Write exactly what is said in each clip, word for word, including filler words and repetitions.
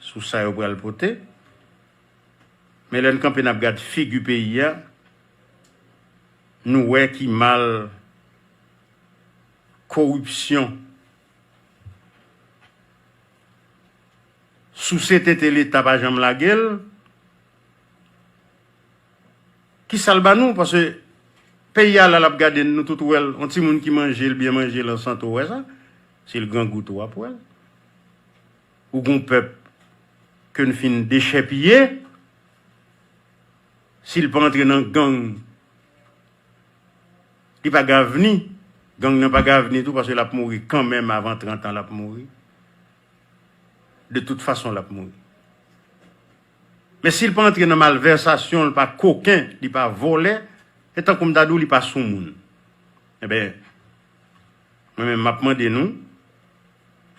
sou sa yo pral pote. Men lè n kanpe n ap gad figi peyi a, nou wè ki mal koripsyon. Souse tete Leta pa janm lage l. Kisa l ba nou? Paske peyi a la, l ap gade n, nou tout wè l. Yon timoun ki manje, l byen manje, l an sante, w wè sa. Si l grangou tou, w ap wè l. Ou gon pèp ke n fin dechèpiye, si l pa antre nan gang, li pa gen avni. Gang nan pa gen avni tou, paske l ap mouri kanmenm, avan trant an, l ap mouri. De tout fason, l ap mouri. Men si l pa antre nan malvèsasyon, li pa koken, li pa vòlè, e tankou m ta di w, li pa soumoun. Enben, mwen menm, m ap mande nou,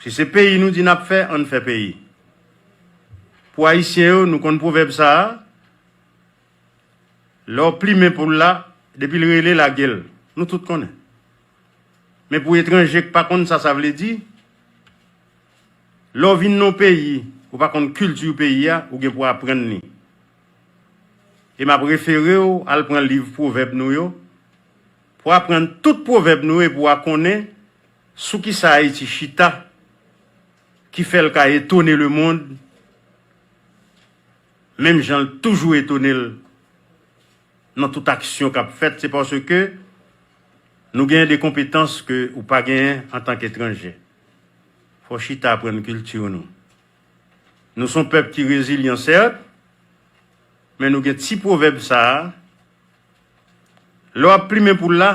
si se peyi nou di n ap fè, ann fè peyi. Pou Ayisyen yo, nou konn pwovèb sa a, lè w plimen poul la, depi l rele, lage l. Nou tout konnen. Men pou etranje k pa konn sa sa vle di, lè w vin nan yon peyi, ou pa konn kilti peyi a, ou gen pou aprann li. E m ap refere w al pran liv pwovèb nou yo, pou aprann tout pwovèb nou e pou w a konnen sou kisa Ayiti chita, ki fè l ka etone lemonn, menm jan l toujou etone l nan tout aksyon k ap fèt, se paske nou gen de konpetans ke ou pa genyen antanke etranje. Fò w chita aprann kilti nou. Nou se yon pèp ki rezilyan, sèt, men nou gen ti pwovèb sa a, lè w ap plimen poul la,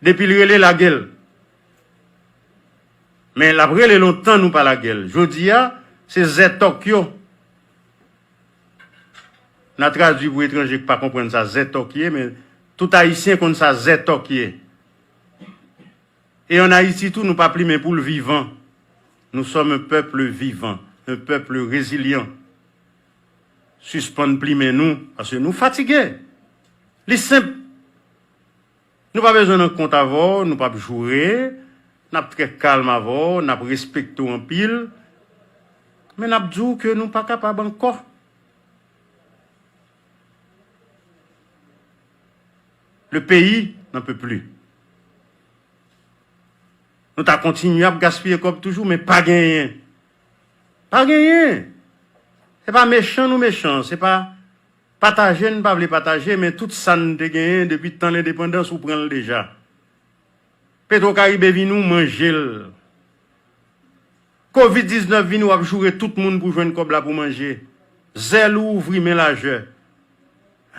depi l rele, lage l. Men l ap rele lontan nou pa lage l. Jodi a, se zètòk yo. N a tradui pou etranje k pa konprann sa zètòk ye, men tout Ayisyen konn sa zètòk ye. E ann Ayiti tou, nou pa plimen poul vivan. Nous sommes un peuple vivant, un peuple résilient. Sispann plimen nou, paske nou fatige. Li senp. Nou pa bezwen nan kont avè w, nou p ap joure, n ap trè kalm avè w, n ap respekte w anpil. Men n ap di w ke nou pa kapab ankò. Le pays n'en peut plus. Nou ta kontinye ap gaspiye kòb toujou, men pa genyen. Pa genyen. Se pa mechan nou mechan, se pa pataje n pa vle pataje, men tout sa n te genyen depi tan lendepandans, ou pran l deja. Petwokaribe vini, w manje l. Kovid diznèf vini, w ap joure tout moun pou jwenn kòb la pou manje. Zèl ou ouvri, men lajè.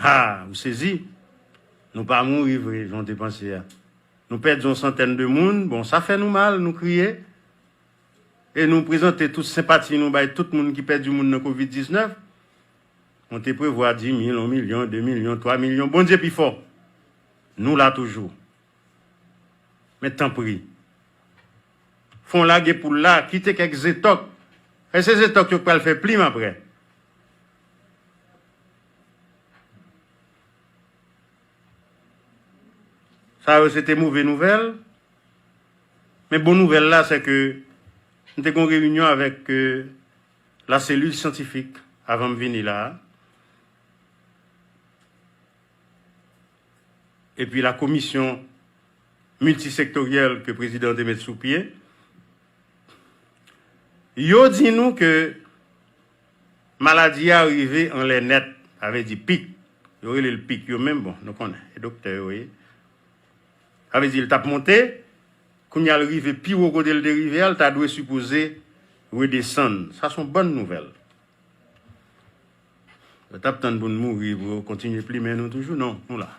Ha, ou sezi. Nou pa mouri vre, jan w te panse a. Nou pèdi yon santèn de moun. Bon, sa fè nou mal, nou kriye. E nou prezante tout senpati nou bay tout moun ki pèdi moun nan kovid diznèf. Nou te prevwa dis mil, yon milyon, de milyon, twa milyon. Bondye pi fò. Nou la toujou. Men tanpri, fò w lage poul la, kite kèk zètòk. E se zètòk yo k pral fè plim apre. Sa yo se te move nouvèl. Men bon nouvèl la, se ke m te gen yon reyinyon avèk, euh, la cellule scientifique avan m vini la a. Epi la commission multisectorielle ke prezidan an te met sou pye, yo di nou ke maladi a rive anlè nèt, sa vle di pik. Yo rele l pik, yo menm, bon, nou konnen, e doktè yo ye. Sa vle di l t ap monte, kounye a l rive pi wo kote l te rive a, l ta dwe sipoze redesann. Sa se yon bòn nouvèl. Yo t ap tann pou n mouri pou yo kontinye plimen nou toujou? Non, nou la.